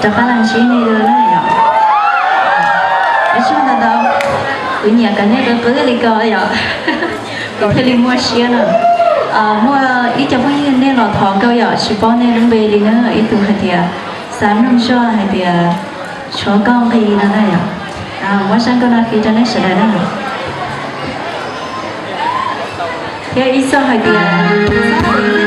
Rov qab los ntsib nej dua na yom. Ua tsaug ntau ntau, kuv nyiam kom nej qw qw li ko yom, kuv thiaj li muaj siab no. Muaj ib co phooj ywg nej los thov nkauj yom, tsis paub nej lub npe li na, ib tug hais tias xav mloog zoj hais tias tshuav koj nqi no na yom. Muab zaj nkauj no qhia rau nej sawv daws na. Thiab ib txoj hais tias